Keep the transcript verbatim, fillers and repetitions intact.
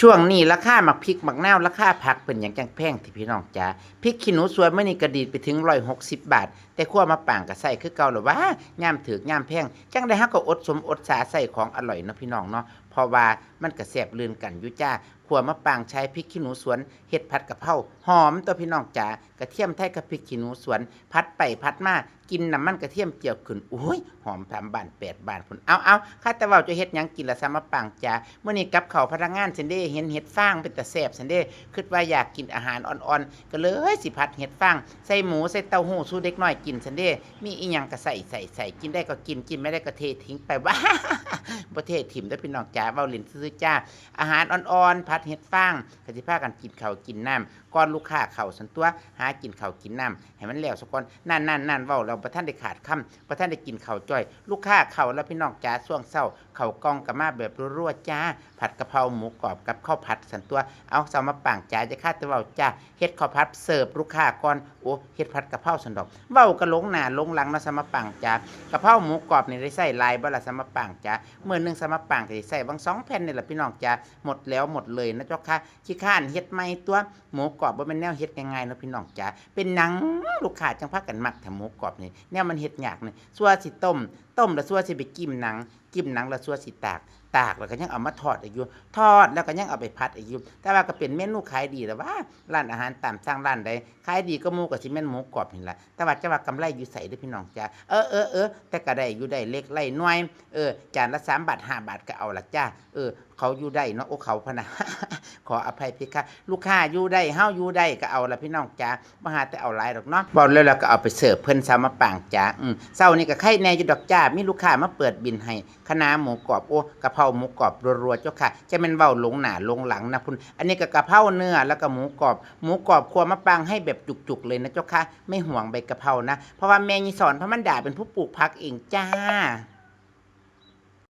ช่วงนี้ราคาหมากพริกหมากนาว ราคาผักเป็นหยังจั่งแพงแท้พี่น้องจ๋า พริกขี้หนูสวนมื้อนี้ก็ดีดไปถึงร้อยหกสิบบาท แต่ครัวมะปางก็ใช้คือเก่าล่ะหวา ยามถูกยามแพง จั่งใด๋เฮาก็อดสมอดสาใช้ของอร่อยเนาะพี่น้องเนาะ เพราะว่ามันก็แซ่บลื่นกันอยู่จ้า ครัวมะปางใช้พริกขี้หนูสวน เฮ็ดผัดกะเพรา หอมตั๊วพี่น้องจ๋า กระเทียมไทยกับพริกขี้หนูสวน ผัดไปผัดมา กลิ่นน้ำมันกระเทียมเจียวขึ้น โอ้ย หอมสามบ้านแปดบ้านพุ้น เอา เอา ข้าแต่เว้าจะเฮ็ดหยังกินล่ะสามะปางจ๋า มื้อนี้กับข้าวพนักงานซั้นเด้ เห็นเห็ดฟางเป็นตาแซ่บซั้นเด้ คิดว่าอยากกินอาหารอ่อนๆ ก็เลยสิผัดเห็ดฟาง ใส่หมู ใส่เต้าหู้สู่เด็กน้อยกินซั้นเด้ มีอิหยังก็ใส่ ใส่ ใส่ กินได้ก็กิน กินไม่ได้ก็เททิ้งไป ว้า บ่เทถิ่มเด้อพี่น้องจ๋า เว้าเล่นซื่อๆจ้า อาหารอ่อนๆ ผัดเห็ดฟาง ก็สิพากันกินข้าวกินน้ำ ก่อนลูกค้าเข้าซั้นตั๊ว หากินข้าวกินน้ำให้มันแล้วซะก่อน นั่นๆๆ เว้าแล้วบ่ทันได้ขาดคำ บ่ทันได้กินข้าวจ้อย ลูกค้าเข้าแล้วพี่น้องจ๋า ช่วงเช้าข้าวกล่องก็มาแบบรัวๆจ้า ผัดกะเพราหมูกรอบกับข้าวผัดซั้นตั๊ว เอาสามะปางจ๋า อย่าคาแต่เว้าจ้า เฮ็ดข้าวผัดเสิร์ฟลูกค้าก่อน โอ้ เฮ็ดผัดกะเพราซั้นดอก เว้าก็หลงหน้าหลงหลังเนาะสามะปางจ๋า กะเพราหมูกรอบนี่ได้ใช้หลายบ่ล่ะสามะปางจ๋า มื้อหนึ่งสามะปางก็สิใช้หว่างสองแผ่นนี่ล่ะพี่น้องจ๋า หมดแล้วหมดเลยนะเจ้าค่ะ ขี้คร้านเฮ็ดใหม่ตั๊ว หมูกรอบบ่แม่นแนวเฮ็ดง่ายๆเนาะพี่น้องจ๋า เป็นหยังลูกค้าจั่งพากันมักแท้หมูกรอบนี่ แนวมันเฮ็ดยากนี่ สั่วสิต้ม ต้มแล้วสั่วสิไปจิ้มหนัง จิ้มหนังแล้วสั่วสิตาก ตากแล้วก็ยังเอามาทอดอีกอยู่ ทอดแล้วก็ยังเอาไปผัดอีกอยู่ แต่ว่าก็เป็นเมนูขายดีล่ะหวา ร้านอาหารตามสั่งร้านใดขายดีกว่าหมู่ก็สิแม่นหมูกรอบนี่ล่ะ แต่ว่าจะว่ากำไรอยู่ไสเด้อพี่น้องจ๋า เออ เออ เออ แต่ก็ได้อยู่ ได้เล็กได้น้อย เออ จานละสามบาทห้าบาทก็เอาล่ะจ้า เออ เขาอยู่ได้เนาะ โอ้ เขาพะนะ ขออภัยเพคะ ลูกค้าอยู่ได้ เฮาอยู่ได้ก็เอาล่ะพี่น้องจ๋า บ่หาแต่เอาหลายดอกเนาะ เว้าแล้ว แล้วก็เอาไปเสิร์ฟเพิ่นสามะปางจ๋า อืม เช้านี้ก็ไคแน่อยู่ดอกจ้า มีลูกค้ามาเปิดบิลให้ คะน้าหมูกรอบ โอ้ กะเพราหมูกรอบรัวๆเจ้าค่ะ จะแม่นเว้าหลงหน้าหลงหลังนะพุ้น อันนี้ก็กะเพราเนื้อ แล้วก็หมูกรอบ หมูกรอบครัวมะปางให้แบบจุกๆเลยนะเจ้าค่ะ ไม่หวงใบกะเพรานะ เพราะว่าแม่ยายสอนพระมันดาเป็นผู้ปลูกผักเองจ้า